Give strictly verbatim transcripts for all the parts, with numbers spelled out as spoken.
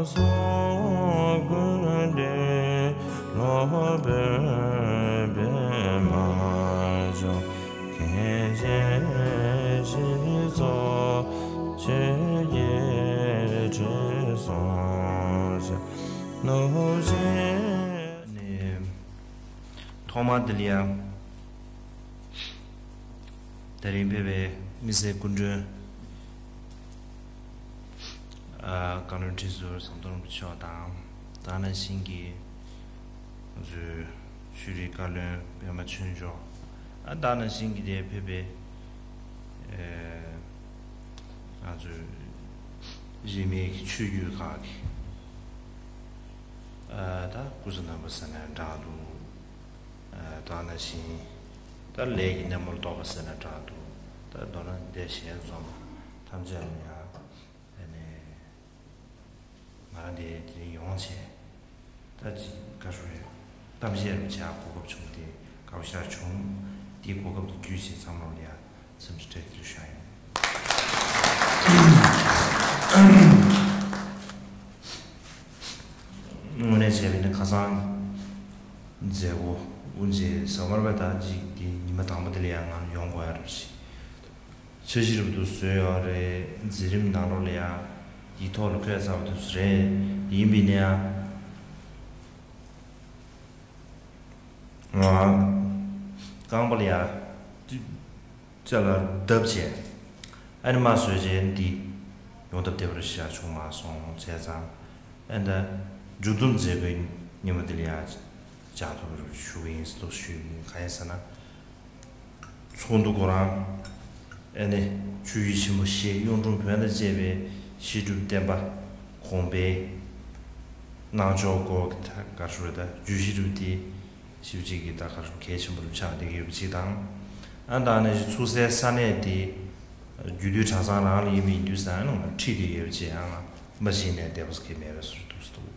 སོགས་ཀུན་འདུས་སློབ་དཔོན་པདྨ་འབྱུང་། མཁན་ཆེན་ཞི་ལྷུན་ཚོགས་ཆོས་ཀྱི་དྲིལ་བསུང་ཞབས། ནུབ་ཆེན། ནས། ཐོག་མར་འདི་ལ་ཡང་། དེ་རིང་ཕེབས་པའི་མི་སེར་སྐུ་མགྲོན། ཨ། བཀའ་བློན་ཁྲི་ཟུར་ཟམ་གདོང་རིན་པོ་ཆེ་མཆོག་དང་། ད་ག་ནང་བཞིན་གྱི་ང་ཚོའི་ཆོས་རིག་བཀའ་བློན་པདྨ་ཆོས་མཆོག་ཨ། ད་ག་ནང་བཞིན་གྱི་དེ་ཕེབས་པའི། ཨེ། ང་ཚོའི་རིས་མེད་ཀྱི་ཆོས་བརྒྱུད་ཁག་གི། ཨ། ད་སྐུ་གཟུགས་རྣམ་པ་ཟེར་ན་འདྲ་འདུག་ཨ། ད་ག་ནང་བཞིན་ད་ལས་ཀྱི་སྣེ་མོར་གཏོགས་པ་ཟེར་ན་འདྲ་འདུག་ད་མདོར་ན་འདས་ཞལ་འཛོམས་ཐམས་ཅད་ལ་ཡང་ཨ་ནི་ང་རང་དེ་དེ་རིང་ཡོང་བྱས། ད་ཅི་བཀའ་ཤོག་རེད། གཏམ་བཤད་རུ་བྱ་གོ་སྐབས་བྱུང་སྟེ་དགའ་པོ་ཞེ་དྲག་བྱུང་། དེའི་གོ་སྐབས་དེ་བརྒྱུད་བྱས་ཚང་མ་ལ་ཡང་འཚམས་འདྲི་བཀྲ་ཤིས་བདེ་ལེགས་ཞུ་ཡ་ཡིན། དངོས་གནས་བྱས་པ་ཡིན་ན་ཁ་སང་མཛད་སྒོ་དབུ་འབྱེད་ཟེར་བ་རེད་པ། ད་ཅིག་དེ་ཉི་མ་དང་པོ་དེ་ལ་ཡང་ང་ཡོང་དགོས་ཡ་རེད་ཞེས། འཆར་གཞི་རིམ་དུ་བཟོས་ཡོད་རེད། མཛད་རིམ་ནང་ལོགས་ལ་ཡང་ཡིག་ཐོག་ལ་འཁོད་ཚར་བ་དེ་ཚོ་རེད། ཡིན་པས་ན་ཡང་ང་རྐང་པ་ལ་ཡང་ཅི་ཅ་ལག་བརྡབས་བྱས། ཨ་ནི་མ་བཟོས་བྱས་འདི་ཡོང་སྟབས་བདེ་པོ་ཞིག་བྱུང་མ་སོང་། བྱས་ཙང་ཨ་ནི་ད་མཇུག་བསྡོམས་མཛད་སྒོའི་ཉིན་མོ་འདི་ལ་ཡང་བཅར་ཐུབ་པ་རེད་ཞུ་གི་ཡིན། སོགས་ཞུས་ཡིན། གང་ཡིན་ཟེར་ན། ཚོགས་འདུ་ཁོ་རང་ཨ་ནི་ཆོས་བརྒྱུད་ཆེན་པོ་བཞི། གཡུང་དྲུང་བོན་དང་བཅས་པའི་བཤད་སྒྲུབ་བསྟན་པ། གོང་འཕེལ་གནང་ཕྱོགས་སྐོར་གྱི་ད་ག་རེ་ཞུ་དགོས་རེད། ད་བརྗོད་གཞི་རུ་དེ་ཞིབ་ཅིག་གི་ད་ག་རེ་ཞུ་དགོས། གལ་ཆེན་པོ་རུ་ཆགས་བསྡད་ཀྱི་ཡོད་པ་ཅིག་དང་། ཨ་ད་ནི་ཚུགས་སའི་ས་གནས་དེ་རྒྱུད་སྟོད་གྲྭ་ཚང་རང་ལ་ཡིན་པ་ཡིན་དུས་ཙང་ནང་ལ་ཁྲིད་དེ་ཡོད་པ་ཅིག་ཡང་མ་གཞི་ནས་བསྡད་པ་ཟེར་མཁན་མེད་པའི་བཟོ་འདུག་ཟེར་འདུག་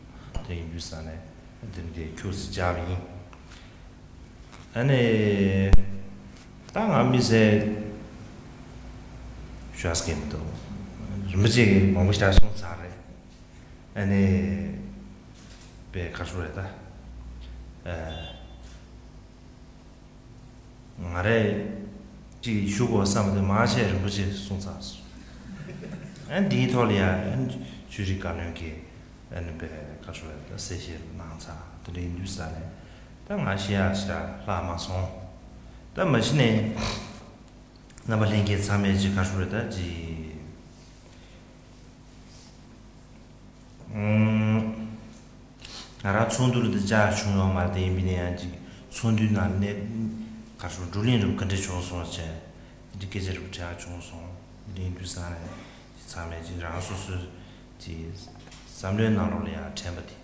དེ་ཡིན་དུས་ཙང་ནས་འདི་འདི་ཁྱུག་ཙམ་བརྒྱབ་པ་ཡིན། ཨ་ནི། ད་ང་མི་ཟེར་ཞུ་ས་གི་མི་འདུག་རིན་པོ་ཆེ་གིས་མང་པོ་ཞིག་གསུངས་ཚར་རེད། ཨ་ནི། པའི་ཁ་ཧྲུ་རེད་ད། ཨ། ང་རས་ཅིག་ཞུ་དགོས་བསམ་པ་དེ་མང་ཆེ་རིན་པོ་ཆེས་གསུངས་ཚར་སོང་། ཨ་འདིའི་ཐོག་ལ་ཡང་ཆོས་རིག་བཀའ་བློན་གྱིས་ཨ་ནི་པའི་ཁ་ཧྲུ་རེད་ད་གསལ་བཤད་གནང་ཚར། དེ་འདྲ་ཡིན་དུས་ས་ནས་ད་ང་བཤད་ཡག་ཞེ་དྲག་ལྷག་མ་སོང་། ད་མ་གཞི་ནས་རྣམ་པ་ལྷན་རྒྱས་ཚང་མས་ཅིག་ཁ་ཧྲུ་རེད་ད་ཅིག་ང་རང་ཚོགས་འདུ་རུ་འདི་བཅར་བྱུང་ཡོད་མ་རེད་དེ། ཡིན་པས་ན་ཡང་ཅིག་ཚོགས་འདུའི་ནང་གནས་ག་རེ་ཞུ། བགྲོ་གླེང་རུ་ག་འདྲ་བྱུང་སོང་བྱས། འདི་སྐད་ཆ་རུ་དྲན་བྱུང་སོང་། འདི་ཡིན་དུས་ཙང་ནས་ཅིག་ཚང་མས་ཅིག་རང་སོ་སོའི་ཅིག་བསམ་བློའི་ནང་ལོགས་ལ་ཡང་དྲན་པ་དེ་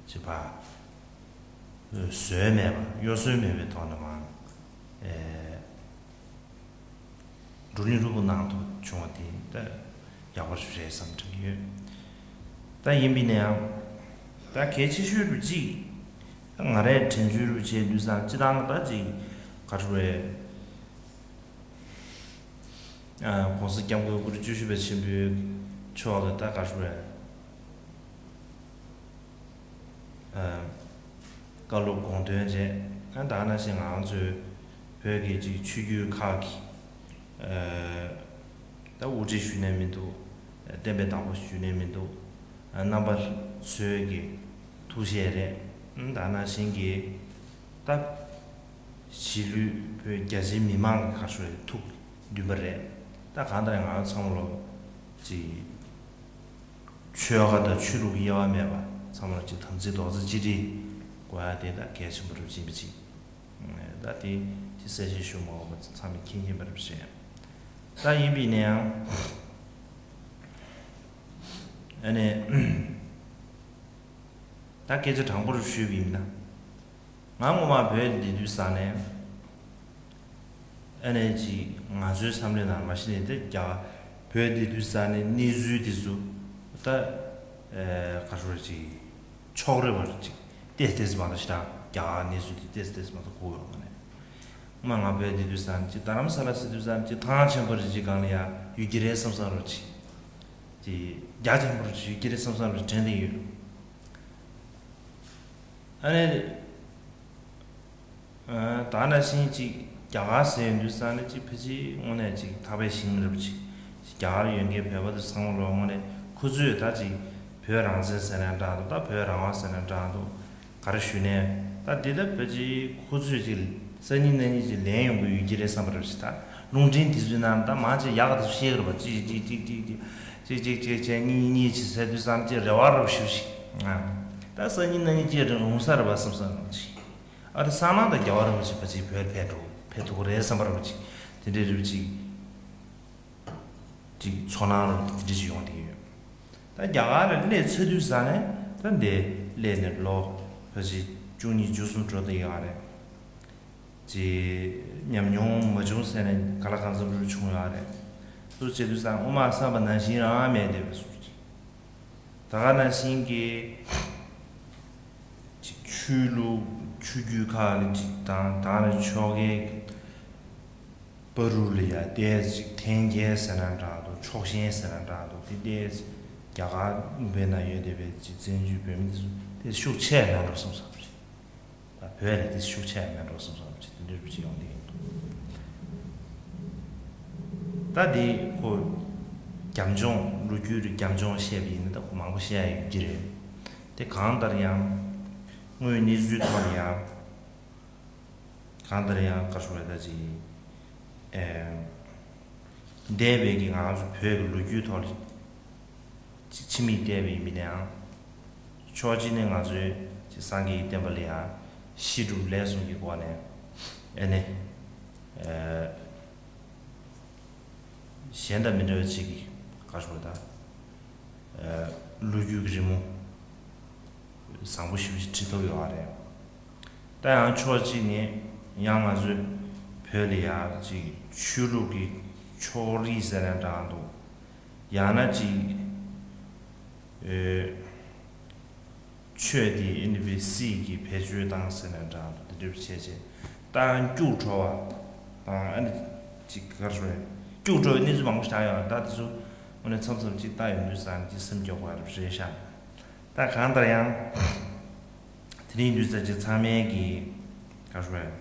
ཅིག་ཕར་བཟོད་མེད་པ་གཡོ་ཟོལ་མེད་པའི་ཐོག་ནས་མང་ཨེ། བགྲོ་གླེང་ལྷུག་པོ་གནང་ཐུབ་བྱུང་བ་དེ་ད་ཡག་པོ་ཞིག་རེད་བསམ་དྲན་གྱི་ཡོད། ད་ཡིན་པས་ན་ཡང་ད་གལ་ཆེ་ཤོས་རུ་གཅིག་ང་རས་དྲན་ཚུལ་རུ་བྱས་དུས་ཙང་སྤྱི་བཏང་ད་ཅིག་ག་རེ་རེད། ཨ་༸གོང་ས་༸སྐྱབས་མགོན་སྐུ་ཕྲེང་བཅུ་བཞི་པ་ཆེན་པོའི་མཆོག་གི་ད་ག་རེ་རེད། ཨ། བཀའ་སློབ་དགོངས་དོན་བཅས། ཨ་ད་ག་ནང་བཞིན་ང་ཚོའི་བོད་ཀྱི་ཅིག་ཆོས་བརྒྱུད་ཁག་གི་ཨ་ད་དབུ་ཁྲིད་ཞུས་ནས་མི་འདུག་བསྟན་པའི་བདག་པོ་ཞུས་ནས་མི་འདུག་ཨ་རྣམ་པ་ཚོའི་གི་ཐུགས་བཞེད་རེད། ཨ་ད་ག་ནང་བཞིན་གྱི་ད་གཞིས་ལུས་བོད་རྒྱ་ཆེའི་མི་མང་གི་ཁ་ཧྲུའི་ཐུགས་འདུན་པ་རེད། ད་གང་ལྟར་ང་ཚོ་ཚང་མ་ལོ་ཅིག་ཆོལ་ཁ་དང་ཆོས་ལུགས་དབྱེ་བ་མེད་པ་ཚང་མ་ལ་ཅིག་དམ་ཚིག་རྡོག་རྩ་གཅིག་སྒྲིལ་དགོས་ཡ་དེ་ད་གལ་ཆེན་པོ་རུ་ཕྱིན་པ་ཅིག་ད་དེ་ཅིག་གསལ་བཤད་ཞུ་མ་དགོས་པ་ཚང་མས་མཁྱེན་མཁྱེན་པ་རུ་བཤད། ད་ཡིན་པས་ན་ཡང་ཨ་ནི་ད་སྐད་ཆ་དྲང་པོ་རུ་ཞུས་པ་ཡིན་ན། ང་སྔོན་མ་བོད་འདི་དུས་ས་ནས་ཨ་ནེ་ཅིག་ང་ཚོའི་བསམ་བློའི་ནང་མ་གཞི་ནས་དེ་རྒྱ་བོད་འདི་དུས་ས་ནས་གནས་ཚུལ་དེ་ཚོ་ད་ཨེ་ག་རེ་ཅིག་ཕྱོགས་རེ་བར་ཅིག་ཏེས་ཏེས་མ་གཏོགས་ཤི་ད་རྒྱ་གནས་ཚུལ་དེ་ཏེས་ཏེས་མ་གཏོགས་གོ་ཡོང་མ་ནས་མ་ང་བོད་འདི་དུས་ས་ནས་ཅིག་རྡ་རམ་ས་ལ་སི་དུས་ས་ནས་ཅིག་ཐང་ཆེན་པོ་རེ་ཅིག་སྒང་ལ་ཡ་ཡོད་ཀྱི་རེད་བསམ་བསམ་རོ་ཅིག་རྒྱ་ཆེན་པོ་ཞིག་ཀྱི་རེད་བསམ་བསམ་རེད་དྲན་གྱི་ཡོད། ཨ་ནི། ད་ནང་བཞིན་ཅིག་རྒྱ་གར་ཟེར་ཡོང་དུས་ཙང་ནས་ཅིག་ཕལ་ཆེར་དངོས་གནས་ཅིག་ཐག་པའི་ཤིང་རེད་པ་ཅིག་རྒྱ་གར་ཡོད་མཁན་བོད་པ་དེ་ཚང་མ་ལོ་དངོས་གནས་ཁོ་ཚོས་ད་ཅིག་བོད་རང་བཙན་ཟེར་ན་འདྲ་འདུག་ད་བོད་རང་དབང་ཟེར་ན་འདྲ་འདུག་ག་རེ་ཞུ་ནས་ད་འདི་ལྟ་བོད་ཅིག་ཁོ་ཚོས་ཅིག་སང་ཉིན་གནངས་ཉིན་ཅིག་ལན་ཡོང་གི་ཡོད་ཀྱི་རེད་བསམ་པ་རེད་ཅིག་ད་རླུང་འཕྲིན་དེ་ཚོའི་ནང་ད་མང་ཆེ་ཡག་ག་དེ་ཚོ་བཤད་གི་རེད་པ་ཅིག་ཅིག་ཅིག་ཅིག་ཅིག་ཅིག་ཅིག་བྱས་གཉིས་གཉིས་ཅིག་ཟེར་དུས་ཙང་ཅིག་རེ་བ་རབ་ཞུ་ཞིག་ད་སང་ཉིན་གནངས་ཉིན་ཅིག་རེ་འོང་ས་རེད་པ་བསམ་བསམ་ཅིག་ཨ་རི་སང་ནང་ད་རྒྱལ་བ་རིན་པོ་ཆེ་ཕལ་ཆེར་བོད་ཕེབས་འགྲོ་ཕེབས་ཐུབ་ཀྱི་རེད་བསམ་པ་རེད་པ་ཅིག་དེ་འདྲའི་རེ་བ་ཅིག་ཅིག་ཚོར་སྣང་རུ་དེ་འདྲ་ཞིག་ཡོང་བསྡད་ཀྱི་ཡོད། ད་རྒྱ་གར་ལ་སླེབས་ཚར་དུས་ཙང་ནས་ད་འདི་སླེབས་ནས་ལོ་ཕལ་ཆེར་བཅུ་གཉིས་བཅུ་གསུམ་འགྲོ་བསྡད་ཡོད་རེད། ཅིག་ཉམས་མྱོང་མ་བྱུང་ཟེར་ནས་ག་ལ་གང་འཚམ་རུ་བྱུང་ཡོད་རེད། དུ་བྱེད་དུས་ཙང་དབུ་མ་བསམ་པ་ནང་བཞིན་རང་མེད་བསྡད་པ་སོགས་ཅིག་ད་ག་ནང་བཞིན་གྱི་ཅིག་ཆོས་ལུགས་ཆོས་བརྒྱུད་ཁག་གི་ཅིག་དང་དེ་ནས་ཆོ་གའི་བར་དུ་ལ་ཡ་ཏོག་ཙམ་ཅིག་འཐེན་འཁྱེར་ཟེར་ན་འདྲ་འདུག་ཕྱོགས་ཞེན་ཟེར་ན་འདྲ་འདུག་དེ་ཏོག་ཙམ་རྒྱ་གར་བོད་ནང་ཡོད་བསྡད་པའི་ཅིག་བཙན་བྱོལ་བོད་མི་དེ་ཚོ་དེ་ཤུགས་ཆེ་མེད་འགྲོ་བསམ་བསམ་རེད། ད་བོད་ལ་དེ་ཤུགས་ཆེ་མེད་འགྲོ་བསམ་བསམ་ཅིག་དེ་འདྲ་རུ་ཅིག་ཡོང་གི་ཡོད་འདུག་ད་དེ་ཁོ་རྒྱབ་ལྗོངས་ལོ་རྒྱུས་རུ་རྒྱབ་ལྗོངས་བཤད་པ་ཡིན་ན་ད་ཁོ་མང་པོ་བཤད་ཡ་ཡོད་ཀྱི་རེད། དེ་གང་ལྟར་ཡང་དངོས་ཡོད་གནས་ཚུལ་ཐོག་ལ་ཡང་། གང་ལྟར་ཡང་བཀའ་ཤོག་ལ་ད་ཅིག་ཨེ། འདས་པའི་གི་ང་ཚོ་བོད་ཀྱི་ལོ་རྒྱུས་ཐོག་ལ་ཅིག་ཕྱི་མིག་བལྟས་པ་ཡིན་པ་ཡིན་ནའང་། ཕྱོགས་གཅིག་ནས་ང་ཚོའི་ཅིག་སངས་རྒྱས་ཀྱི་བསྟན་པ་ལ་ཡང་གཞི་གྲུབ་ལས་གསུམ་གྱི་སྒོ་ནས་ཨེ་ནས་ཨེ། གཞན་དང་མི་འདྲ་བ་ཅིག་གི་བཀའ་ཤོག་ལ་ད། ལོ་རྒྱུས་ཀྱི་རི་མོ་བཟང་པོ་ཞེ་པོ་ཅིག་བྲིས་ཐུབ་ཡོད་རེད། ད་ཡང་ཕྱོགས་གཅིག་ནས་ཡང་ང་ཚོའི་བོད་ལ་ཡང་ཅིག་ཆོས་ལུགས་ཀྱི་ཕྱོགས་རིས་ཟེར་ན་འདྲ་འདུག་ཡང་ན་ཅིག་ཨེ། ཆོས་དེ་ཨེ་ནི་བའི་སྲིད་ཀྱི་བེད་སྤྱོད་བཏང་ཟེར་ན་འདྲ་འདུག་དེ་འདྲ་བྱས་བྱས་ད་སྐྱུག་བྲོ་བ་དང་ཨ་ནི་ཅིག་ག་རེ་ཞུ་དགོས་རེད། སྐྱུག་བྲོ་བའི་གནས་ཚུལ་མང་པོ་ཞིག་ཡོད་རེད། ད་དེ་ཚོ་དངོས་གནས་མཚམས་མཚམས་ཅིག་ལྟ་ཡོང་དུས་ཙང་ཅིག་སེམས་སྐྱོ་བ་རེད་ཤག་ད་གང་ལྟར་ཡང་དེ་རིང་དུས་ཚོད་ཅིག་ཚང་མས་ཀྱི་ག་རེ་ཞུ་དགོས་རེད།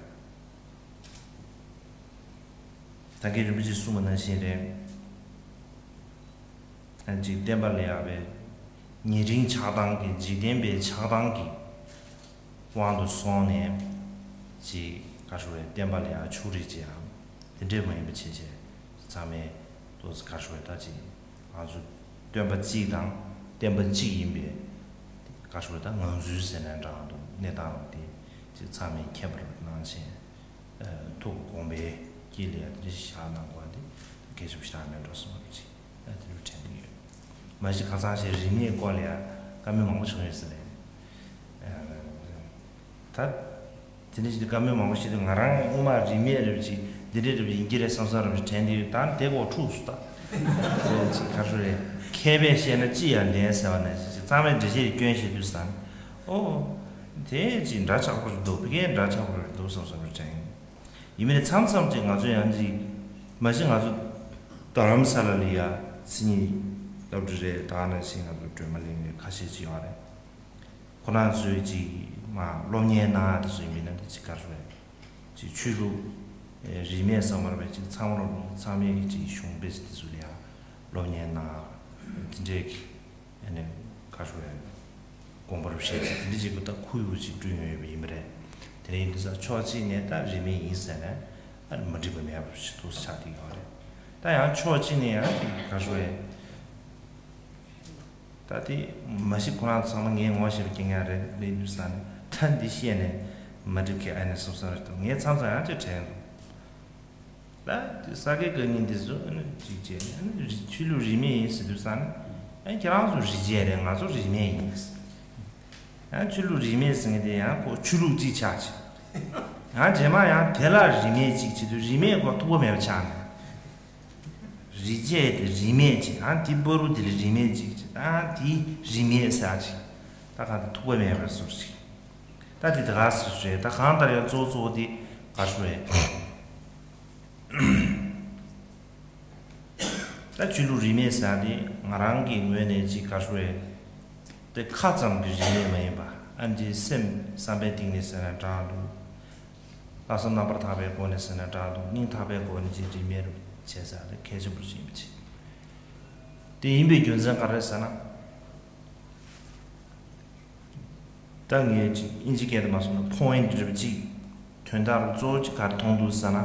ད་གིན་རིན་པོ་ཆེས་གསུངས་པ་ནང་བཞིན་རེད། ཨ་ཅིག་བསྟན་པ་ལ་ཡག་པའི་ཉེ་རིང་ཆགས་སྡང་གི་འཇིག་རྟེན་པའི་ཆགས་སྡང་གི་དབང་དུ་སོང་ནས་ཅིག་ག་རེ་ཞུ་དགོས་རེད། བསྟན་པ་ལ་ཡག་ཕྱོགས་རིས་ཅིག་ཨང་དེ་འདྲས་མ་ཡིན་པ་བྱས་བྱས་ཚང་མས་ཏོག་ཙམ་ག་རེ་ཞུ་དགོས་རེད། ད་ཅིག་ང་ཚོ་སྟོན་པ་གཅིག་དང་བསྟན་པ་གཅིག་ཡིན་པའི་ག་རེ་ཞུ་དགོས་རེད། ད་ངང་ཚུལ་ཟེར་ན་འདྲ་འདུག་གནས་སྟངས་རབ་དེ་ཅིག་ཚང་མས་མཁྱེན་པ་རེད་གནང་བྱས། ཐུགས་དགོངས་པའི་དཀྱིལ་ལ་ཡང་དེ་འདྲ་ཞིག་བཞག་གནང་དགོས་པ་འདི་གལ་ཆེན་པོ་ཞིག་རང་མེད་འགྲོ་སོང་བ་ཅིག་དེ་འདྲ་དྲན་གྱི་ཡོད། མ་གཞི་ཁ་སང་ཞིག་རིས་མེད་སྐོར་ལ་ཡང་བཀའ་མོལ་མང་པོ་བྱུང་ཡོད་ཟེར་ནས། ད་དེ་འདྲ་ཞིག་བཀའ་མོལ་མང་པོ་བྱས་དུས་ང་རང་སྔོན་མ་རིས་མེད་རེད་ཅིག་འདི་འདྲ་རེད་ཡིན་གྱི་རེད་བསམ་བསམ་རེད་དྲན་གྱི་ཡོད། ད་དེ་གོ་འཁྲུགས་སུ་ད་ཅིག་ག་རེ་རེད། མཁས་པས་བཤད་ན་ཅི་ཡང་བདེན་ཟེར་བ་ནང་བཞིན་ཅིག་གཙང་མའི་འགྲེལ་བཤད་སྐྱོན་བྱེད་དུས་སམ། ཨོ། དེ་ཅིག་འདྲ་ཆགས་པོ་རེད་འདུག་ཕ་གིའི་འདྲ་ཆགས་པོ་རེད་འདུག་བསམ་བསམ་རེད་དྲན། ཡིན་མིན་མཚམས་མཚམས་ཅིག་ང་ཚོ་ཡང་ཅིག་མ་གཞི་ང་ཚོ་རྡ་རམ་ས་ལ་ལ་ཡ་མཚན་ཉིད་སློབ་གྲྭ་རེད། ད་ནང་བཞིན་ང་ཚོ་སྒྲོལ་མ་གླིང་ནས་ཁ་ཤས་ཅིག་ཡོད་རེད། ཁོ་རང་ཚོས་ཅིག་མ་སློབ་གཉེར་གནང་ཡ་དེ་ཚོ་ཡིན་མིན་ན་དེ་ཅིག་ག་རེ་རེད། ཅིག་ཆོས་ལུགས་རིས་མེད་ཟེར་བ་རེད་པས་ཅིག་ཚང་མ་ཚང་མས་ཀྱི་ཅིག་གཞུང་དཔེ་ཅིག་དེ་ཚོ་ལ་ཡ་སློབ་གཉེར་གནང་ཡ་དེ་འདྲས་ཀྱི། ཨ་ནི་ག་རེ་ཞུ་དགོས་རེད། དགོངས་པ་རུ་བཤད་ཅིག་དེ་འདྲ་ཅིག་གི་ད་ཁུར་ཡོད་ཅིག་བསྐྲུན་ཡོད་པ་ཡིན་པ་རེད། དེ་ནས་ཡིན་དུས་ཙང་ཕྱོགས་གཅིག་ནས་ད་རིས་མེད་ཡིན་ཟེར་ནས་ཨ་ནི་མ་འགྲིག་པ་མེད་པ་ཞིག་ཏུ་ཆགས་ཀྱི་ཡོད་རེད། ད་ཡང་ཕྱོགས་གཅིག་ནས་ཡང་ཅིག་ག་རེ་ཞུ་དགོས་རེད། ད་དེ་མ་གཞི་ཁོ་རང་ཚང་མ་ངས་ངོ་ཤེས་པ་རྐྱང་རྐྱང་རེད་ལབ་དུས་ཙང་ནས་ད་འདི་བཤད་ནས་མ་འགྲིག་གི་ཨ་ནི་བསམ་བསམ་རེད་འདུག་ངས་མཚམས་མཚམས་ཡང་ཅིག་དྲན་འདུག་ད་དེ་ས་དགེ་བཀའ་རྙིང་འདི་ཚོ་ཨ་ནི་གཅིག་བྱས་ནས་ཨ་ནི་རི་ཆོས་ལུགས་རིས་མེད་ཡིན་ཟེར་དུས་ཙང་ནས་ཨ་ནི་ཁྱེད་རང་ཚོ་རི་བྱས་རེད། ང་ཚོ་རིས་མེད་ཡིན། ཡང་ཆོས་ལུགས་རིས་མེད་ཟེར་མཁན་དེ་ཡང་ཁོ་ཆོས་ལུགས་གཅིག་ཆགས་ཆེ། ཡང་རྗེས་མ་ཡང་དེ་ལ་རིས་མེད་གཅིག་བྱེད་དུས་རིས་མེད་ཁོ་ཐུག་པ་མེད་པ་ཆགས་ནས། རི་བྱས་དེ་རིས་མེད་གཅིག་ཡང་དེ་བར་དུ་དེ་ལ་རིས་མེད་གཅིག་བྱེད་ཡང་དེ་རིས་མེད་ཟེར་ཅིག་ད་གང་དུ་ཐུག་པ་མེད་པ་ཟུར་ཅིག་ད་དེ་དེ་ག་ཟེར་རེད། ད་གང་ལྟར་ཡང་གཙོ་བོ་གཙོ་བོ་དེ་ག་རེ་ཞུ་དགོས་རེད། ད་ཆོས་ལུགས་རིས་མེད་ཟེར་དེ་ང་རང་གི་ངོས་ནས་ཅིག་ག་ཞུ་རེད། དེ་ཁ་ཙམ་གྱི་རིས་མེད་མ་ཡིན་པ། ཨ་ནི་སེམས་བསམ་པའི་གཏིང་ནས་ཟེར་ན་འདྲ་འདུག་ལྷག་བསམ་རྣམ་པར་དག་པའི་སྒོ་ནས་ཟེར་ན་འདྲ་འདུག་སྙིང་ཐག་པའི་སྒོ་ནས་ཅིག་རིས་མེད་རུ་བྱས་ཟེར་དེ་གལ་ཆེན་པོ་ཞིག་ཡིན་པ་ཅིག་དེ་ཡིན་པའི་རྒྱུ་མཚན་ག་རེ་ཟེར་ན། ད་ངས་ཅིག་ཨིན་ཇི་སྐད་དུ་མ་སོང་ན་point འདྲ་པོ་ཅིག་དོན་དག་གཙོ་བོ་ཅིག་ག་རེ་མཐོང་འདུག་ཟེར་ན།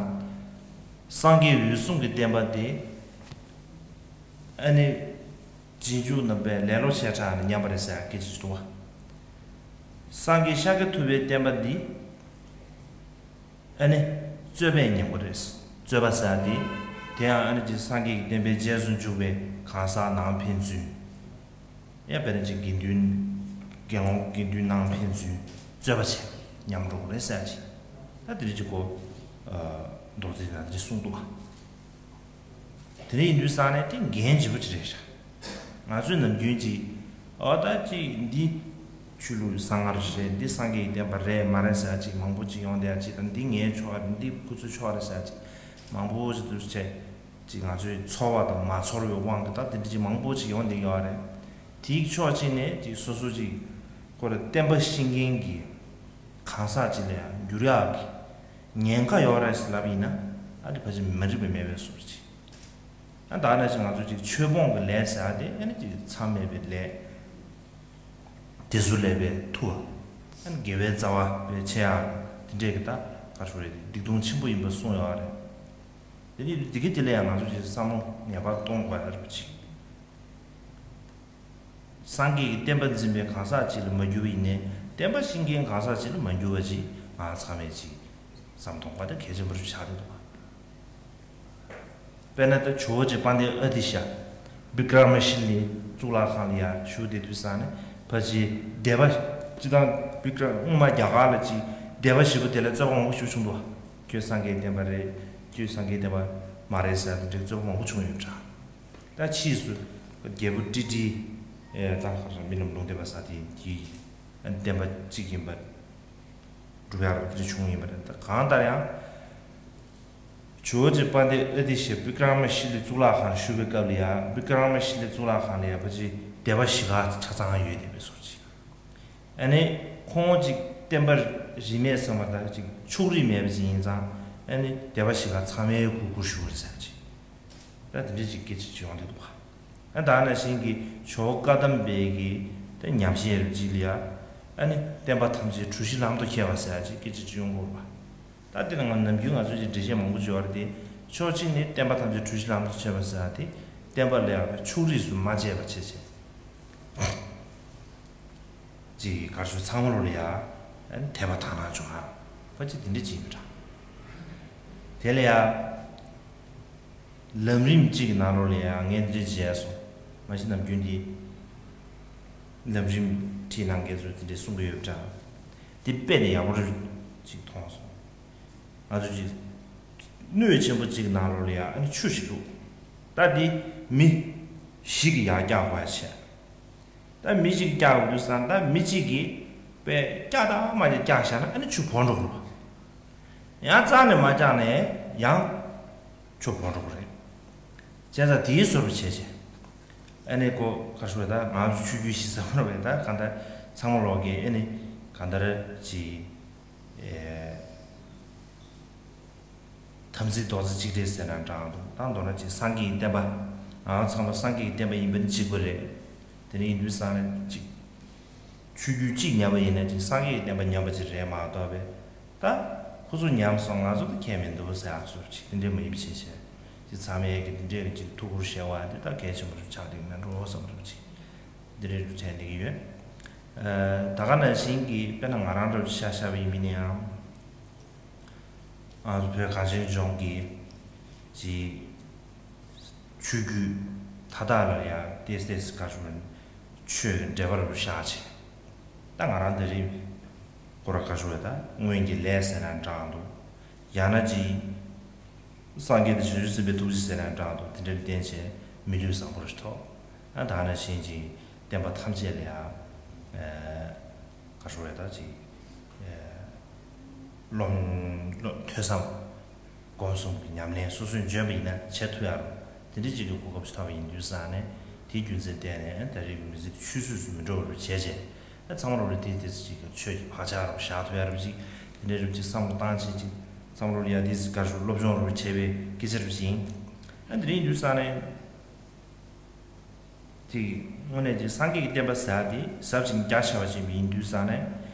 སངས་རྒྱས་འོད་སྲུང་གི་བསྟན་པ་དེ་ཨ་ནི་རྗེས་འཇུག་རྣམ་པས་ལེ་ལོ་བྱས་དྲགས་ནས་ཉམས་པ་རེད་ཟེར་སྐད་ཅིག་འདུག་བ། སངས་རྒྱས་ཤཱཀྱ་ཐུབ་པའི་བསྟན་པ་འདི་ཨ་ནི་རྩོད་པས་ཉམས་པ་རེད། རྩོད་པ་ཟེར་དེ་དེ་ཡང་ཨ་ནི་ཅིག་སངས་རྒྱས་ཀྱི་བསྟན་པའི་རྗེས་སུ་འཇུག་པའི་གང་ཟག་ནང་ཕན་ཚུན། ཡང་དཔེར་ན་ཅིག་དགེ་འདུན། དགེ་སློང་དགེ་འདུན་ནང་ཕན་ཚུན་རྩོད་པ་བྱས་ཉམས་འགྲོ་གི་རེད་ཟེར་ཅིག་ད་དེ་རིགས་ཅིག་གོ། མདོ་སྡེ་ནང་དེ་རིགས་གསུངས་འདུག་ག་དེ་ནས་ཡིན་དུས་ས་ནས་དེ་འགན་ལྗིད་པོ་ཅིག་རེད་ཤག་ང་ཚོས་ནམ་རྒྱུན་ཅིག་ཨོ་ད་ཅིག་འདི་ཆོས་ལུགས་གསང་སྔགས་རེད། འདི་སངས་རྒྱས་ཀྱི་བསྟན་པ་རེད་མ་རེད་ཟེར་ཅིག་མང་པོ་ཅིག་ཡོང་བསྡད་ཅིག་ད་འདི་ངའི་ཕྱོགས་རེད། འདི་ཁོ་ཚོའི་ཕྱོགས་རེད་ཟེར་ཅིག་མང་པོ་ཅིག་འདུག་བྱས། ཅིག་ང་ཚོས་ཚོར་བ་དང་མ་ཚོར་བའི་དབང་གིས་ད་དེ་འདྲ་ཅིག་མང་པོ་ཅིག་ཡོང་བསྡད་ཡོད་རེད། དེའི་ཕྱོགས་གཅིག་ནས་ཅིག་སོ་སོ་ཅིག་ཁོ་རང་བསྟན་པ་ཤེས་མཁན་གྱི་གང་ཟག་ཅིག་ལ་ཡང་འགྱུར་ཡག་གི་ཉེན་ཁ་ཡོད་རེད་ཟེར་ལབ་ཡིན་ན། ཨ་དེ་ཕལ་ཆེར་མ་འགྲིག་པ་མེད་པའི་བཟོ་འདྲ་ཅིག་ཨ་ད་ནང་བཞིན་ང་ཚོ་ཅིག་ཆོས་སྤོང་གི་ལས་ཟེར་ཡག་དེ་ཨ་ནི་ཅིག་མཚམས་མེད་པའི་ལས། དེ་ཚོ་ལས་པའི་ཐུ་བ། ཨ་ནི་དགེ་བའི་རྩ་བ་བའི་ཆེ་ཡག་དེ་འདྲས་ཀྱི་ད་ག་རེ་ཞུ་རེད། སྡིག་ལྟུང་ཆེན་པོ་ཡིན་པ་གསུངས་ཡོད་རེད། དེ་ནི་དེ་གི་དེ་ལ་ཡང་ང་ཚོ་ཅིག་བསམ་བློ་ངེས་པར་གཏོང་དགོས་ཡ་རེད་པ་ཅིག་སངས་རྒྱས་ཀྱི་བསྟན་པ་འཛིན་པའི་གང་ཟག་ཅིག་ལ་མ་གྱུར་པ་ཡིན་ནའི། བསྟན་པ་ཤེས་མཁན་གང་ཟག་ཅིག་ལ་མ་གྱུར་པ་ཅིག་ང་ཚང་མས་ཅིག་བསམ་གཏོང་དགོས་དེ་གལ་ཆེན་པོ་ཆགས་བསྡད་འདུག་དཔེར་ན་ད་ཇོ་བོ་རྗེ་དཔལ་ལྡན་ཨ་ཏི་ཤ་བི་ཀྲ་མ་ཤི་ལའི་གཙུག་ལག་ཁང་ལ་ཡར་བཞུགས་བསྡད་དུས་ཙང་ནས་ཕལ་ཆེར་སྡེ་པ་སྤྱི་བཏང་བི་ཀྲ་སྔོན་མ་རྒྱ་གར་ལ་ཅིག་སྡེ་པ་བཞི་པོ་དེ་ལ་རྩོད་པ་མང་པོ་ཞིག་བྱུང་འདུག་ཁྱོད་སངས་རྒྱས་བསྟན་པ་རེད། ཁྱོད་སངས་རྒྱས་བསྟན་པ་མ་རེད་ཟེར་དེ་འདྲའི་རྩོད་པ་མང་པོ་བྱུང་ཡོད་པ་འདྲ། ད་ཕྱིས་སུ་རྒྱལ་པོ་ཀྲི་ཀྲི་ཨེ་ད་ག་རེ་རྨི་ལམ་ལུང་བསྟན་པ་ཟེར་དེ་གྱིས་བསྟན་པ་གཅིག་ཡིན་པ་སྒྲུབ་ཡག་རབ་དེ་བྱུང་ཡིན་པ་རེད། ད་གང་ལྟར་ཡང་ཇོ་བོ་རྗེ་དཔལ་ལྡན་ཨ་ཏི་ཤ་བི་ཀྲ་མ་ཤི་ལའི་གཙུག་ལག་ཁང་བཞུགས་པའི་སྐབས་ལ་ཡང་། བི་ཀྲ་མ་ཤི་ལའི་གཙུག་ལག་ཁང་ལ་ཡང་ཕལ་ཆེར་སྡེ་པ་བཞི་ཀ་ཆ་ཚང་ཡོད་བསྡད་པའི་བཟོ་འདྲ་ཅིག་ཨ་ནི་ཁོང་ཅིག་བསྟན་པ་རིས་མེད་ཟེར་བ་དང་ཅིག་ཕྱོགས་རིས་མེད་པ་ཅིག་ཡིན་ཙང་། ཨ་ནི་སྡེ་པ་བཞི་ཀ་ཚང་མའི་གུས་བཀུར་ཞུ་བ་རེད་ཟེར་ཅིག་ད་དེ་འདྲ་ཅིག་སྐད་ཆ་ཅིག་ཡོང་བསྡད་འདུག་ག་ཨ་ད་ནང་བཞིན་གྱི་ཇོ་བོ་བཀའ་གདམས་པའི་གི་ད་ཉམས་བཞེས་རབ་ཅིག་ལ་ཡ། ཨ་ནི་བསྟན་པ་ཐམས་ཅད་གྲུ་བཞི་ལམ་དུ་ཁྱེར་བ་ཟེར་ཡ་ཅིག་སྐད་ཆ་ཅིག་ཡོང་གི་ཡོད་པ། ད་དེ་ལ་ང་ནམ་རྒྱུན་ང་ཚོས་ཀྱི་འགྲེལ་བཤད་མང་པོ་བརྗོད་པ་རེད་དེ། ཕྱོགས་གཅིག་ནས་བསྟན་པ་ཐམས་ཅད་གྲུ་བཞི་ལམ་དུ་ཁྱེར་བ་ཟེར་ཡ་དེ་བསྟན་པ་ལ་ཡང་ཕྱོགས་རིས་སུ་མ་ཕྱེ་བ་བྱས་བྱས། ཅིག་གར་ཞུ་ཚང་མ་ལོ་ལ་ཡ་ཨ་ནི་དད་པ་དག་སྣང་བྱུང་ཧ་པ་ཅིག་དེ་འདྲ་ཅིག་ཡིན་པ་འདྲ། དེ་ལ་ཡ། ལམ་རིམ་གཅིག་གི་ནང་ལོགས་ལ་ཡང་ངས་འདི་འདྲ་བྱས་སོང་། མ་གཞི་ནམ་རྒྱུན་འདི་ལམ་རིམ་ཁྲིད་གནང་མཁན་ཚོས་འདི་འདྲ་གསུང་གི་ཡོད་པ་འདྲ། འདི་དཔེ་ནས་ཡག་པོ་རེད་ཅིག་མཐོང་སོང་། ང་ཚོ་ཅིག་སྣོད་ཆེན་པོ་གཅིག་གི་ནང་ལོགས་ལ་ཡང་ཨ་ནི་ཆུ་ཞིག་བླུགས། ད་འདི་མི་བཞི་གིས་ཡར་བཀྱག་དགོས་ཡ་བྱས། ད་མི་གཅིག་བཀྱག་དགོས་དུས་ཙང་ད་མི་གཅིག་གིས་དཔེ་བཀྱག་དང་མ་བཀྱག་བཀྱག་བཞག་ན་ཨ་ནི་ཆུ་བོར་འགྲོ་གི་རེད་པ། ཡང་རྩ་ནས་མ་བཀྱག་ནས་ཡང་ཆུ་བོར་འགྲོ་གི་རེད། བྱས་ཙང་དེའི་བཟོ་འདྲ་བྱས་བྱས། ཨ་ནི་ཁོ་ག་རེ་ཞུ་དགོས། ད་ང་ཚོ་ཆོས་བརྒྱུད་ཞིག་ཟེར་བ་རེད་པས། ད་གང་ལྟར་ཚང་མ་ལོག་གིས་ཨ་ནི་གང་ལྟར་ཅིག་ཨེ། དམ་ཚིག་རྡོག་རྩ་གཅིག་སྒྲིལ་ཟེར་ན་འདྲ་འདུག་ད་མདོར་ན་ཅིག་སངས་རྒྱས་ཀྱི་བསྟན་པ། ང་ཚང་མ་སངས་རྒྱས་ཀྱི་བསྟན་པ་ཡིན་པ་ནི་གཅིག་པ་རེད། དེ་ནས་ཡིན་དུས་ཙང་ནས་ཅིག་ཆོས་བརྒྱུད་གཅིག་ཉམས་པ་ཡིན་ན་ཅིག་སངས་རྒྱས་ཀྱི་བསྟན་པ་ཉམས་པ་ཅིག་རེད་མ་གཏོགས་པས། ད་ཁོ་ཚོ་ཉམས་སོང་ང་ཚོ་ད་ཁྱད་མི་འདུག་ཟེར་ཡག་བཟོ་འདྲ་ཅིག་དེ་འདྲས་མ་ཡིན་པ་ཅིག་བྱས། ཅིག་ཚང་མས་ཀྱི་དེ་འདྲས་ཀྱི་ཅིག་ཐུགས་ཁུར་བཞེས་པ་འདི་ད་གལ་ཆེན་པོ་ཆགས་བསྡད་ཀྱི་མེད་འགྲོ་བསམ་འདྲ་ཅིག་དེ་འདྲས་དྲན་བསྡད་ཀྱི་ཡོད། ཨ། ད་ག་ནང་བཞིན་གྱི་དཔེར་ན་ང་རང་འདྲ་བོ་ཅིག་ཆ་བཞག་པ་ཡིན་ན་ཡང་། ང་ཚོ་བོད་གངས་ཅན་ལྗོངས་ཀྱི་ཅིག་ཆོས་བརྒྱུད་མཐའ་དག་ལ་ཡང་ཏོག་ཙམ་ག་རེ་ཞུ་དགོས། ཆོས་འབྲེལ་བ་རུ་བཞག་བྱས། ད་ང་རང་འདི་རིང་ཁོ་ར་ག་རེ་ཞུ་དགོས། ད་སྔོན་གྱི་ལས་ཟེར་ན་འདྲ་འདུག་ཡང་ན་ཅིག་སངས་རྒྱས་དང་བྱང་ཆུབ་སེམས་དཔའི་ཐུགས་རྗེ་ཟེར་ན་འདྲ་འདུག་དེ་འདྲ་ལ་བརྟེན་བྱས་མི་ལུས་བཟང་པོ་རེ་ཐོབ། ཨ། ད་ནང་བཞིན་ཅིག་བསྟན་པ་ཐམས་ཅད་ལ་ཡང་། ཨ། ག་རེ་ཞུ་དགོས། ད་ཅིག་ཨ། རློམ། རློམ། ཐོས་བསམ་སྒོམ་གསུམ་གྱི་ཉམས་ལེན་སོ་སོས་འཇོན་པ་ཡིན་ན་བྱེད་ཐུབ་ཡག་རུ་ དེ་འདྲ་ཅིག་གི་གོ་སྐབས་སུ་ཐོབ་པ་ཡིན་དུས་ཙང་ནས་དེའི་རྒྱུ་མཚན་བརྟེན་ནས་ད་རེས་ཀྱི་མི་ཚེ་དེ་ཆུད་ཟོས་སུ་མི་འགྲོ་བར་བྱས་བྱས་ཚང་མ་རོགས་རེས་དེ་དེ་ཅིག་གི་ཆོས་ཀྱི་བག་ཆགས་རོགས་བཞག་ཐུབ་ཡ་རོགས་ཅིག་དེ་འདྲའི་རོགས་ཅིག་བསམ་བློ་བཏང་བྱས་ཅིག་ཚང་མ་རོགས་ཡ་དེ་ཅིག་གར་ཞུ་སློབ་སྦྱོང་རོགས་བྱས་པའི་སྐད་ཆ་རོགས་ཅིག་ཡིན། ཨ་དེ་རིང་དུས་ཙང་ནས་ཅིག་དངོས་གནས་ཅིག་སངས་རྒྱས་ཀྱི་བསྟན་པ་ཟེར་ཡ་དེ་ཟབ་ཅིང་རྒྱ་ཆེ་བ་ཅིག་ཡིན་དུས་ཙང་ནས་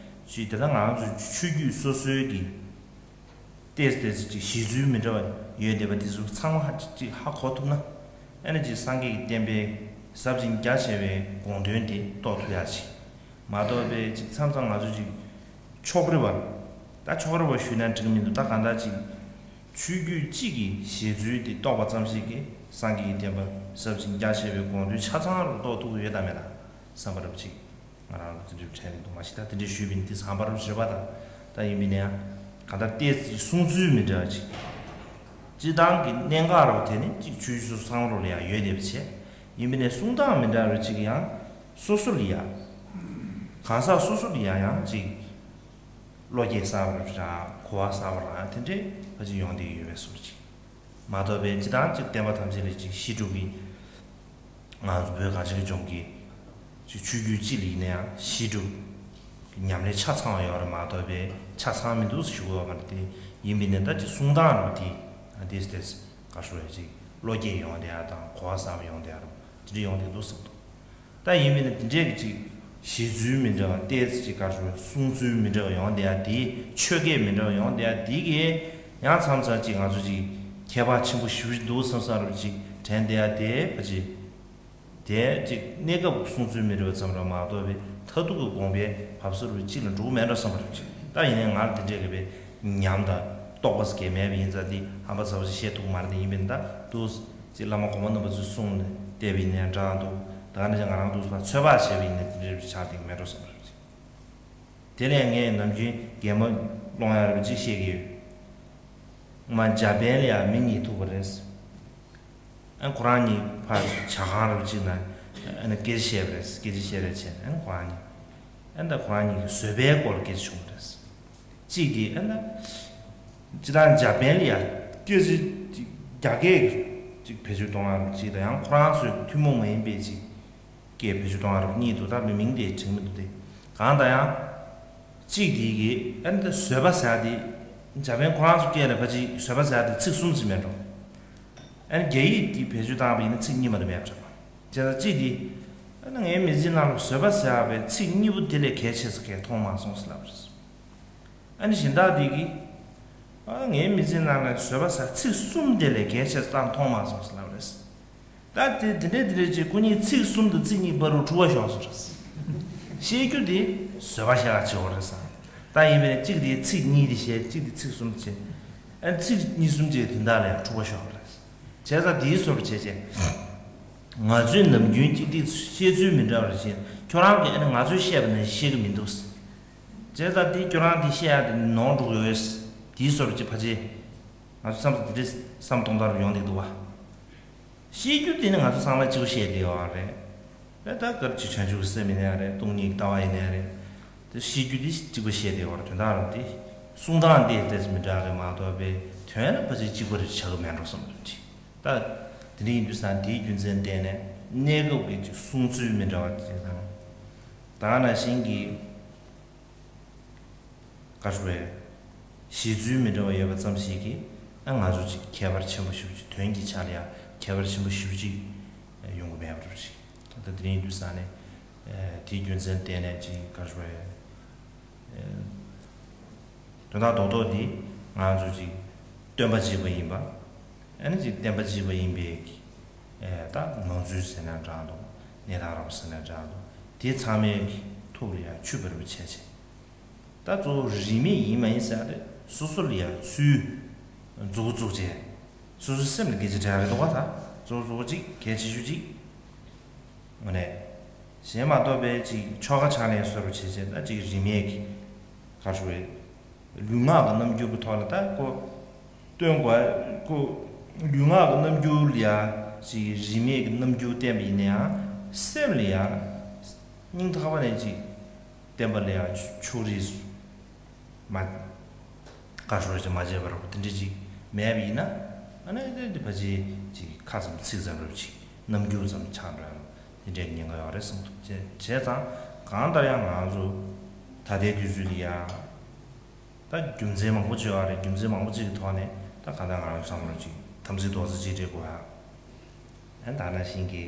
ཅིག་དེ་ལྟར་ང་ཚོ་ཆོས་བརྒྱུད་སོ་སོའི་གི་ཏོག་ཙམ་ཏོག་ཙམ་ཅིག་གཞི་རྩའི་མི་འདྲ་བ་ཡོད་བསྡད་པ་དེ་ཚོ་ཚང་མ་ཧ་ཅིག་ཧ་གོ་ཐུབ་ན། ཨ་ནི་ཅིག་སངས་རྒྱས་ཀྱི་བསྟན་པའི་ཟབ་ཅིང་རྒྱ་ཆེ་བའི་དགོངས་དོན་དེ་རྟོགས་ཐུབ་ཡ་ཅིག་མ་གཏོགས་པའི་ཅིག་མཚམས་མཚམས་ང་ཚོ་ཅིག་ཕྱོགས་རིས་པ། ད་ཕྱོགས་རིས་པ་ཞུས་ན་འགྲིག་མི་འདུག་ད་གང་ལྟར་ཅིག་ཆོས་བརྒྱུད་གཅིག་གི་གཞི་རྩའི་དེ་རྟོགས་པ་ཙམ་ཞིག་གིས་སངས་རྒྱས་ཀྱི་བསྟན་པ་ཟབ་ཅིང་རྒྱ་ཆེ་བའི་དགོངས་དོན་ཆ་ཚང་རུ་རྟོགས་ཐུབ་ཀྱི་ཡོད་དམ་མེད་དམ་བསམ་པ་རབ་ཅིག་ང་རང་ལ་དེ་འདྲའི་དྲན་གྱི་འདུག་མ་གཞི་ད་དེ་འདྲའི་ཞུས་པ་ཡིན་དེ་བསམ་པ་རུ་བྱེད་པ་དང་ད་ཡིན་པ་ཡིན་ན་ཡང་གང་ལྟར་ཏོག་ཙམ་གསུང་ཚུལ་མི་འདྲ་བ་ཅིག་སྤྱིར་བཏང་གི་གནད་འགག་རུ་དེ་ནི་ཅིག་ཆོས་བརྒྱུད་སོ་སོ་ཚང་རུ་ལ་ཡང་ཡོད་བསྡད་པ་བྱས། ཡིན་པ་ནས་གསུང་སྟངས་མི་འདྲ་བ་ཅིག་ཡང་སོ་སོ་ལ་ཡང་གང་ཟག་སོ་སོ་ལ་ཡང་ཡང་ཅིག་བློ་སྐྱེད་གསར་པ་རུ་རང་གོ་བ་གསར་པ་རང་དེ་འདྲའི་བ་ཅིག་ཡོང་བསྡད་ཡོད་པའི་བཟོ་ཅིག་མ་གཏོགས་པའི་སྤྱིར་བཏང་ཅིག་བསྟན་པ་ཐམས་ཅད་ལ་ཅིག་གཞི་གྲུབ་ཀྱི། ང་ཚོ་བོད་གངས་ཅན་གྱི་ལྗོངས་ཀྱི་ཅིག་ཆོས་བརྒྱུད་སྤྱི་ལ་ཡིན་ན་ཡང་གཞི་གྲུབ་ཀྱི་ཉམས་ལེན་ཆ་ཚང་བ་ཡོད་རེད་མ་གཏོགས་པའི་ཆ་ཚང་མི་འདུག་ཞུ་དགོས་པ་མ་རེད་དེ། ཡིན་པ་ནས་ད་ཅིག་གསུང་སྟངས་རུ་དེ་དེས་དེས་ག་རེ་ཞུ་དགོས་རེད། ཅིག་བློ་སྐྱེད་ཡོང་བསྡད་ཡ་དང་གོ་བ་གསར་པ་ཡོང་བསྡད་ཡ་རུ་དེ་འདྲ་ཡོང་བསྡད་འདུག་བསམ་འདུག་ད་ཡིན་པ་ནས་དེ་འདྲས་ཀྱི་ཅིག་བཞེད་ཚུལ་མི་འདྲ་བ་ཏོག་ཙམ་ཅིག་ག་རེ་ཞུ་དགོས་རེད། གསུང་ཚུལ་མི་འདྲ་བ་ཡོང་བསྡད་ཡ་དེ་ཆོས་སྐད་མི་འདྲ་བ་ཡོང་བསྡད་ཡ་དེ་གིས་ཡང་མཚམས་མཚམས་ཅིག་ང་ཚོ་ཅིག་ཁྱད་པར་ཆེན་པོ་ཞེ་པོ་ཅིག་འདུག་བསམ་བསམ་རུ་ཅིག་དྲན་བསྡད་ཡ་དེ་ཕ་ཅིག་དེ་གཅིག་གནས་སྐབས་གསུང་ཚུལ་མི་འདྲ་བ་ཙམ་རེད་མ་གཏོགས་པའི་མཐར་ཐུག་གི་དགོངས་པའི་བབས་སོ་རུ་གཅིག་ལ་འགྲོ་གི་མེད་འགྲོ་བསམ་པ་རེད། ད་ཡིན་ནའི་ང་ལ་དེ་འདྲས་ཀྱི་པའི་ཉམས་དང་རྟོགས་པ་ཟེར་མཁན་མེད་པ་ཡིན་ཙང་དེ་ཧམ་པ་ཚ་པོ་ཞིག་བཤད་ཐུབ་ཀྱི་མ་རེད། དེ་ཡིན་པས་ད་འདུག་ཅིག་བླ་མ་གོང་མ་རྣམ་པ་ཚོས་གསུངས་ནས་བལྟས་པ་ཡིན་ནའི་འདྲ་འདུག་ད་ག་ནང་བཞིན་ང་རང་འདུག་ཚོད་དཔག་བྱས་པ་ཡིན་ནའི་དེ་འདྲས་ཆགས་བསྡད་ཀྱི་མེད་འགྲོ་བསམ་པ་རེད། དེ་ལས་ངས་ནམ་རྒྱུན་གད་མོ་སློང་ཡ་རེད་ཅིག་བཤད་ཀྱི་ཡོད། ང་འཇར་པན་ལ་ཡང་མི་གཉིས་ཐུག་པ་རེད། ཨ་ཁོ་རང་གཉིས་ཕར་ཇ་ཁང་རུ་གཅིག་ན་ཨ་ནི་སྐད་ཆ་བཤད་པ་རེད། སྐད་ཆ་བཤད་རེས་བྱས་ཨ་ནི་ཁོ་རང་གཉིས་ཨ་ནི་ད་ཁོ་རང་གཉིས་ཀྱི་བཟོད་པའི་སྐོར་ལ་སྐད་ཆ་བྱུང་བ་རེད། གཅིག་གིས་ཨ་ནི་སྤྱིར་བཏང་འཇར་པན་ལ་ཡ་སྐད་ཆ་ཅིག་རྒྱ་སྐད་ཅིག་བེད་སྤྱོད་གཏོང་ཡ་རུ་གཅིག་དང་ཡང་ཁོ་རང་ཚོའི་ཐུན་མོང་མ་ཡིན་པའི་ཅིག་སྐད་བེད་སྤྱོད་གཏོང་བ་རུ་གཉིས་འདུག་ད་མི་མིང་དེ་དྲན་མི་འདུག་སྟེ། གང་ལྟར་ཡང་། གཅིག་དེ་གིས་ཨ་ནི་ད་བཟོད་པ་ཟེར་དེ། འཇར་པན་ཁོ་རང་ཚོ་སྐད་ལ་ཕལ་ཆེར་བཟོད་པ་ཟེར་དེ་ཚིག་གསུམ་ཅིག་མེད་འགྲོ། ཨ་ནི་རྒྱ་ཡིག་དེ་བེད་སྤྱོད་བཏང་བ་ཡིན་ན་ཚིག་གཉིས་མ་གཏོགས་མེད་འགྲོ། བྱས་ཙང་གཅིག་དེ། ཨ་ནི་ངའི་མི་ཚེའི་ནང་ལ་བཟོད་པ་ཟེར་བའི་ཚིག་གཉིས་པོ་དེ་ལས་གལ་ཆེ་ས་གང་མཐོང་མ་སོང་ཟེར་ལབ་པ་རེད། ཨ་ནི་གཞན་དག་དེ་གིས། ཨ་ངའི་མི་ཚེའི་ནང་ལ་བཟོད་པ་ཟེར་ཚིག་གསུམ་དེ་ལས་གལ་ཆེ་ས་མཐོང་མ་སོང་ཟེར་ལབ་པ་རེད། ད་དེ་དེ་འདྲའི་དེ་འདྲའི་ཅིག་སྐུ་ཉིད་ཚིག་གསུམ་དང་ཚིག་གཉིས་བར་དུ་འཁྲུལ་བ་ཤོར་སོང་རེད། བཤད་རྒྱུ་དེ་བཟོད་པ་བཤད་ག་བྱེད་འོ་རེད་ས། ད་ཡིན་པས་ན་གཅིག་དེ་ཚིག་གཉིས་དེ་བཤད་གཅིག་དེ་ཚིག་གསུམ་བྱས། ཨ་ཚིག་གཉིས་གསུམ་བྱས་དོན་དག་ལ་ཡང་འཁྲུལ་བ་ཤོར་བ་རེད། བྱས་ཙང་དེའི་བཟོ་འདྲ་བྱས་བྱས། ང་ཚོས་ནམ་རྒྱུན་གཅིག་དེ་བཤད་ཚུལ་མི་འདྲ་བ་རེད་ཅེས་ཁྱོད་རང་གིས་ཨ་ནི་ང་ཚོས་བཤད་པ་ནང་བཤད་གི་མི་འདུག་བྱས་ཙང་དེ་ཁྱོད་རང་དེ་བཤད་ཡ་དེ་ནོར་འགྲོ་གི་ཡོད། དེའི་བཟོ་འདྲ་ཅིག་ཕལ་ཆེར་ང་ཚོ་བསམ་ཚུལ་དེ་འདྲའི་བསམ་གཏོང་སྟངས་རུ་ཡོང་བསྡད་འདུག་བ། བཤད་རྒྱུ་དེ་ནི་ང་ཚོ་ཚང་མས་གཅིག་པ་བཤད་བསྡད་ཡོད་རེད། དཔེ་ད་གར་ཅིག་བྱང་ཆུབ་ཀྱི་སེམས་ཡིན་ནའི་རེད། སྟོང་ཉིད་ཀྱི་ལྟ་བ་ཡིན་ནའི་རེད། དེ་བཤད་རྒྱུ་དེ་གཅིག་པ་བཤད་བསྡད་ཡོད་རེད། དོན་དག་རང་དེ་གསུང་སྟངས་དེ་ཏོག་ཙམ་མི་འདྲ་རེད་མ་གཏོགས་པའི་དོན་ལ་ཕལ་ཆེར་གཅིག་པ་རེད་ཆགས་ཀྱི་མེད་འགྲོ་བསམ་གྱི་འདུག་ད་དེ་འདྲ་ཡིན་དུས་ཙང་དེའི་རྒྱུ་མཚན་བརྟེན་ནས་གནས་སྐབས་ཀྱི་ཅིག་གསུང་ཚུལ་མི་འདྲ་བ་ཅིག་དང་། ད་ག་ནང་བཞིན་གྱི། བཀའ་ཤོག་པའི་གཞི་རྩའི་མི་འདྲ་བ་ཡོད་པ་ཙམ་ཞིག་གིས་ཨ་ང་ཚོ་ཅིག་ཁྱད་པར་ཆེན་པོ་ཞེ་པོ་ཅིག་དོན་གྱི་ཆ་ལ་ཡང་ཁྱད་པར་ཆེན་པོ་ཞེ་པོ་ཅིག་ཡོང་གི་མེད་པ་རེད་ཅིག་ད་དེ་རིང་དུས་ས་ནས་དེའི་རྒྱུ་མཚན་བརྟེན་ནས་ཅིག་བཀའ་ཤོག་པའི་དོན་དག་རྡོག་རྡོག་འདི་ང་ཚོ་ཅིག་སྟོན་པ་གཅིག་པ་ཡིན་པ། ཨ་ནི་ཅིག་བསྟན་པ་གཅིག་པ་ཡིན་པའི་ད་ངང་ཚུལ་ཟེར་ན་འདྲ་འདུག་གནས་སྟངས་རོབ་ཟེར་ན་འདྲ་འདུག་དེ་ཚང་མའི་ཐུགས་ལ་ཡང་ཆུད་པ་རེ་བ་བྱས་བྱས། ད་གཙོ་བོ་རིས་མེད་ཡིན་མ་ཡིན་ཟེར་ཏེ་སོ་སོ་ལ་ཡང་ཚུལ་འཛུགས་འཛུགས་བྱས། སོ་སོའི་སེམས་ལ་སྐད་ཆ་དྲན་རེ་འདུག་ག་ད་གཙོ་བོ་གཙོ་བོ་གཅིག་གལ་ཆེ་ཤོས་གཅིག་ངོ་ནས། གཞན་མ་གཏོགས་པའི་གཅིག་ཆོ་ག་ཕྱག་ལེན་སོགས་བྱས་བྱས་ད་གཅིག་རིས་མེད་ཀྱི་ག་རེ་ཞུ་དགོས་རེད། ལུས་ངག་གི་རྣམ་འགྱུར་གྱི་ཐོག་ལ་ད་ཁོ་སྟོན་དགོས་ཁོ་ལུས་ངག་གི་རྣམ་འགྱུར་ལ་ཡང་གཅིག་རིས་མེད་ཀྱི་རྣམ་འགྱུར་བསྟན་པ་ཡིན་ན་ཡང་སེམས་ལ་ཡང་སྙིང་ཐག་པ་ནས་གཅིག་བསྟན་པ་ལ་ཡང་ཕྱོགས་རིས་སུ་མ་བཀའ་སྲོལ་ཅིག་མ་བྱས་པར་དེ་འདྲ་ཅིག་མེད་པ་ཡིན་ན། ཨ་ནི་དེ་དེ་ཕལ་ཆེར་ཅིག་ཁ་ཙམ་ཚིག་ཙམ་རབ་ཅིག་རྣམ་འགྱུར་ཙམ་ཆགས་འགྲོ་ཡང་དེ་འདྲའི་ཉེན་ཁ་ཡོད་རེད་བསམ་འདུག་བྱས་བྱས་ཙང་གང་ལྟར་ཡང་ང་ཚོ་ད་ལྟའི་དུས་ཚོད་འདི་ཡང་ད་རྒྱུ་མཚན་མང་པོ་ཅིག་ཡོད་རེད། རྒྱུ་མཚན་མང་པོ་ཅིག་གི་ཐོག་ནས་ད་གང་ལྟར་ང་རང་ཚོ་བསམ་བློ་ཅིག་དམ་ཚིག་རྡོག་རྩ་གཅིག་སྒྲིལ་དགོས་ཡ། ཨ་ནི་ད་ནང་བཞིན་གྱི་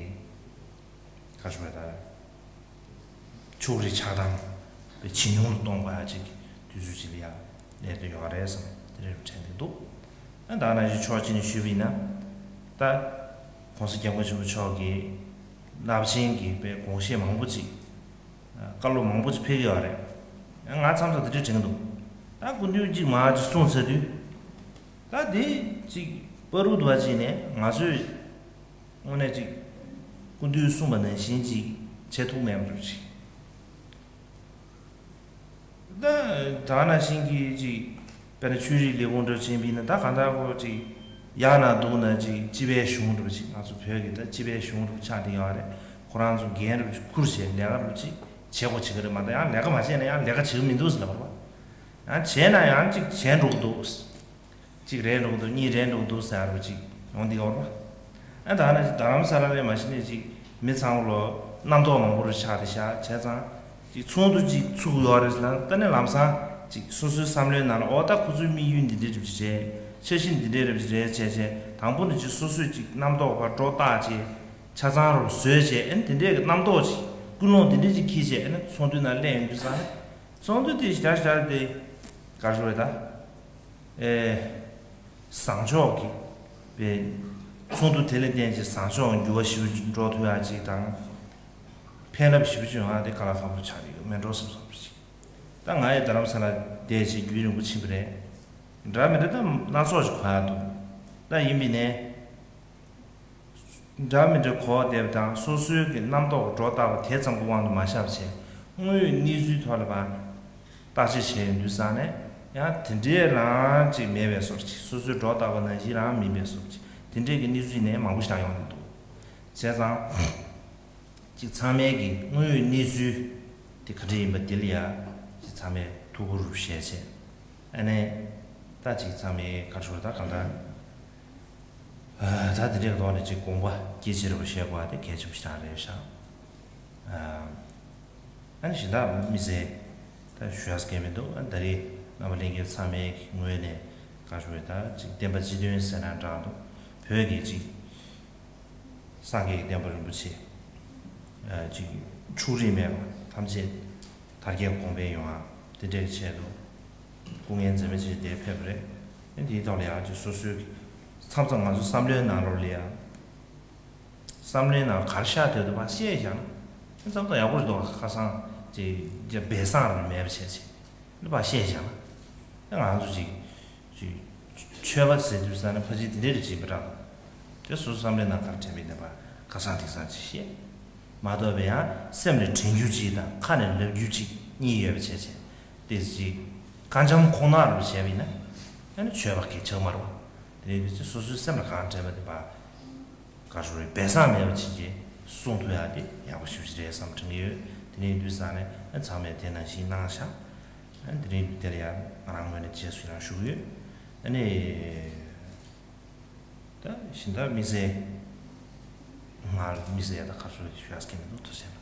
ག་རེ་ཞུ་དགོས་རེད་ད། ཕྱོགས་རིས་ཆགས་སྡང་དཔེ་ཇེ་ཉུང་དུ་གཏོང་དགོས་ཡ་ཅིག་དུས་ཚོད་ཅིག་ལ་ཡ་སླེབས་བསྡད་ཡོད་རེད་བསམ་དེ་འདྲ་དྲན་གྱི་འདུག་ཨ་ད་ནང་བཞིན་ཕྱོགས་གཅིག་ནས་ཞུས་པ་ཡིན་ན། ད་༸གོང་ས་༸སྐྱབས་མགོན་ཆེན་པོ་མཆོག་གིས་རླབས་ཆེན་གྱི་དཔེ་དགོངས་བཞེད་མང་པོ་ཅིག་བཀའ་སློབ་མང་པོ་ཅིག་ཕེབས་ཀྱི་ཡོད་རེད། ང་མཚམས་མཚམས་དེ་འདྲ་དྲན་གྱི་འདུག་ད་སྐུ་མདུན་གཅིག་མ་ཅིག་གསུངས་ཚར་དུས། ད་དེ་ཅིག་བར་དུ་འདུག་བ་ཅིག་ནས་ང་ཚོས་དངོས་གནས་ཅིག་སྐུ་མདུན་གསུངས་པ་ནང་བཞིན་ཅིག་བྱེད་ཐུབ་མེད་པ་འདྲ་ཅིག་ད་ད་ནང་བཞིན་གྱི་ཅིག་དཔེར་ན་ཆོས་རིག་ལས་ཁུངས་འདྲ་ཕྱིན་པ་ཡིན་ན། ད་གང་ལྟར་ཁོ་ཅིག་ཡག་ན་སྡུག་ན་ཅིག་སྤྱི་པའི་གཞུང་འདྲ་ཅིག་ང་ཚོ་བོད་ཀྱི་ད་སྤྱི་པའི་གཞུང་འདྲ་ཆགས་བསྡད་ཡོད་རེད། ཁོ་རང་ཚོ་འགན་འདྲ་ཅིག་ཁུར་བྱས་ལས་ཀ་འདྲ་ཅིག་བྱེད་དགོས་བྱེད་ཀྱི་རེད། མ་གཏོགས་ཡང་ལས་ཀ་མ་བྱས་ན་ཡང་ལས་ཀ་བྱེད་ཀྱི་མི་འདུག་ཟེར་ལབ་པ་རེད་པ། ཡང་བྱས་ན་ཡང་ཅིག་བྱས་འགྲོ་གི་འདུག་གཅིག་རེད་འགྲོ་གི་འདུག་གཉིས་རེད་འགྲོ་གི་འདུག་ཟེར་བ་ཅིག་ཡོང་འདི་ག་བར་པ། ཨ་ད་ནི་རྡ་རམ་ས་ལ་ལས་མ་གཞི་ནས་ཅིག་མི་ཚང་ལོ་རྣམ་རྟོག་མང་པོ་རུ་ཆགས་ཏེ་བཞག་བྱས་ཙང་ཅིག་ཚོགས་འདུ་ཅིག་ཚུགས་ཡོད་རེད་ལ། ད་ནི་ལམ་སང་ཅིག་སོ་སོའི་བསམ་བློའི་ནང་ལ་ཨོ་ད་ཁོ་ཚོའི་དམིགས་ཡུལ་འདི་འདྲའི་རེད་ཅེས་འཆར་གཞི་འདི་འདྲའི་རེད་རེད་བྱས་བྱས་དང་པོ་ནས་ཅིག་སོ་སོས་ཅིག་རྣམ་རྟོག་ཕར་སྒྲོ་བཏགས་བྱས་ཆ་ཚང་རུ་བཟོས་བྱས། ཨ་ནི་དེ་འདྲའི་གི་རྣམ་རྟོག་ཅིག་ཀུན་སློང་དེ་འདྲའི་ཅིག་འཁྱེར་བྱས་ཨ་ནི་ཚོགས་འདུའི་ནང་སླེབས་ཡོང་དུས་ཙང་ནི་ཚོགས་འདུ་དེ་ཞར་ཞར་དེ་ག་རེ་ཞུ་དགོས་རེད་ད། ཨེ། བཟང་ཕྱོགས་ཀྱི་པའི་ཚོགས་འདུ་དེ་ལ་བརྟེན་ཅིང་བཟང་ཕྱོགས་འགྱུར་བ་ཞིག་འགྲོ་ཐུབ་ཡག་ཅིག་དང་། ཕན་རླབས་ཞིག་བྱུང་ཡག་དེ་དཀའ་ལས་ཁག་པོ་ཆགས་ཀྱི་ཡོད་མེད་འགྲོ་བསམ་བསམ་ཞིག་ད་ང་ཡི་རྡ་རམ་ས་ལ་བསྡད་ཅིག་རྒྱུན་རིང་པོ་ཕྱིན་པ་རེད། འདྲ་མི་འདྲ་ད་སྣ་ཚོགས་ཤིག་གོ་ཡག་འདུག་ད་ཡིན་པ་ནས། འདྲ་མི་འདྲ་གོ་བསྡད་པ་དང་སོ་སོའི་གི་རྣམ་རྟོག་སྒྲོ་བཏགས་པ་དེ་ཙམ་གྱི་དབང་དུ་མ་བཞག་བྱས་དངོས་ཡོད་གནས་ཚུལ་ཐོག་ལ་ཕར་བརྟག་དཔྱད་བྱས་ཡོང་དུས་ཙང་ནས་ཡང་དེ་འདྲའི་རང་ཅིག་མེད་པའི་བཟོ་འདྲ་ཅིག་སོ་སོའི་སྒྲོ་བཏགས་པ་ནང་བཞིན་རང་མིན་པའི་བཟོ་འདྲ་ཅིག་དེ་འདྲའི་གི་གནས་ཚུལ་ནས་མང་པོ་ཞིག་ཡོང་གི་འདུག་བྱས་ཙང་ཅིག་ཚང་མའི་གི་དངོས་ཡོད་གནས་ཚུལ་དེ་ག་འདྲ་ཡིན་པ་དེ་ལ་ཡ་ཅིག་ཚང་མས་ཐུགས་ཁུར་བཞེས་བྱས། ཨ་ནི། ད་ཅིག་ཚང་མས་ག་རེ་ཞུ་དགོས་རེད་ད་གང་ལྟར། ཨ་ད་དེ་འདྲའི་ཐོག་ནས་ཅིག་དགོངས་པ་སྐྱེ་ཆེ་རུ་བཞེས་དགོས་པ་དེ་གལ་ཆེན་པོ་ཞིག་རང་རེད་ཤག་ཨ་ནི་གཞན་དག་མི་ཚེ་ད་ཞུ་ཡག་གང་མི་འདུག་ཨ་ནི་ད་རེས་རྣམ་པ་ལྷན་རྒྱས་ཚང་མའི་ངོས་ནས་ག་རེ་ཞུ་དགོས་རེད་ད། ཅིག་བསྟན་པ་སྤྱི་དོན་ཟེར་ན་འདྲ་འདུག་བོད་ཀྱི་ཅིག་སངས་རྒྱས་ཀྱི་བསྟན་པ་རིན་པོ་ཆེ། ཨ་ཅིག་འཕྲུག་རིས་མེད་པ་ཐམས་ཅད་དར་རྒྱས་གོང་འཕེལ་ཡོང་བ་དེ་འདྲའི་ཆེད་དུ་སྐུ་ངལ་འཛེམས་མེད་བྱས་ཏེ་ཕེབས་པ་རེད། ཨ་འདིའི་ཐོག་ལ་ཡང་ཅིག་སོ་སོའི་མཚམས་མཚམས་ང་ཚོའི་བསམ་བློའི་ནང་ལོགས་ལ་ཡང་བསམ་བློའི་ནང་ག་རེ་ཤར་བསྡད་འདུག་ཕར་བཤད་བཞག་ན་མཚམས་མཚམས་ཡག་པོ་རེད་འདུག་ཁ་སང་ཅིག་སྦས་གསང་རང་མེད་པ་བྱས་བྱས་འདི་ཕར་བཤད་བཞག་ན་ང་ཚོ་ཅིག་ཅིག་ཆོས་པ་ཟེར་དུས་ཙ་ན་ཕལ་ཆེར་དེ་འདྲས་རེད་ཅེས་པ་འདྲ། དེ་སོ་སོ་བསམ་པའི་ནང་ག་རེ་དྲན་པའི་ནས་པ་ཁ་སང་དེང་སང་ཅིག་བཤད། མ་གཏོགས་པའི་ཡང་སེམས་ནས་དྲན་རྒྱུ་ཅིག་དང་ཁ་ནས་ལབ་རྒྱུ་ཅིག་གཉིས་ཡོད་པ་བྱས་བྱས་དེ་ཅིག་ཁ་འཇམ་ཁོག་ནག་རུ་བྱས་པ་ཡིན་ན་ཡང་ན་ཆོས་པ་གལ་ཆགས་མ་རེད་པ། དེ་ནས་དེ་ཚོ་སོ་སོའི་སེམས་ལ་གང་དྲན་པ་དེ་པ། ག་རེ་རེད་སྦས་གསང་མེད་པ་ཕྱིན་ཆད་གསུང་ཐུབ་ཡག་དེ་ཡག་པོ་ཞེ་པོ་ཅིག་རེད་བསམ་དྲན་གྱི་ཡོད། དེ་ནས་དུས་སང་ནས་ཨ་ཚང་མས་དེ་ནང་བཞིན་གནང་ཤག་ཨ་དེ་རིང་དུས་དེ་ལ་ཡང་ང་རང་ངོས་ནས་རྗེས་སུ་ཡི་རང་ཞུ་གི་ཡོད། ཨ་ནི་ད་གཞན་དག་དམིགས་བསལ་ང་དམིགས་བསལ་ཡག་ད་ག་རེ་ཞུ་ཡག་གི་མི་འདུག་ཐུགས་རྗེ་ཆེ།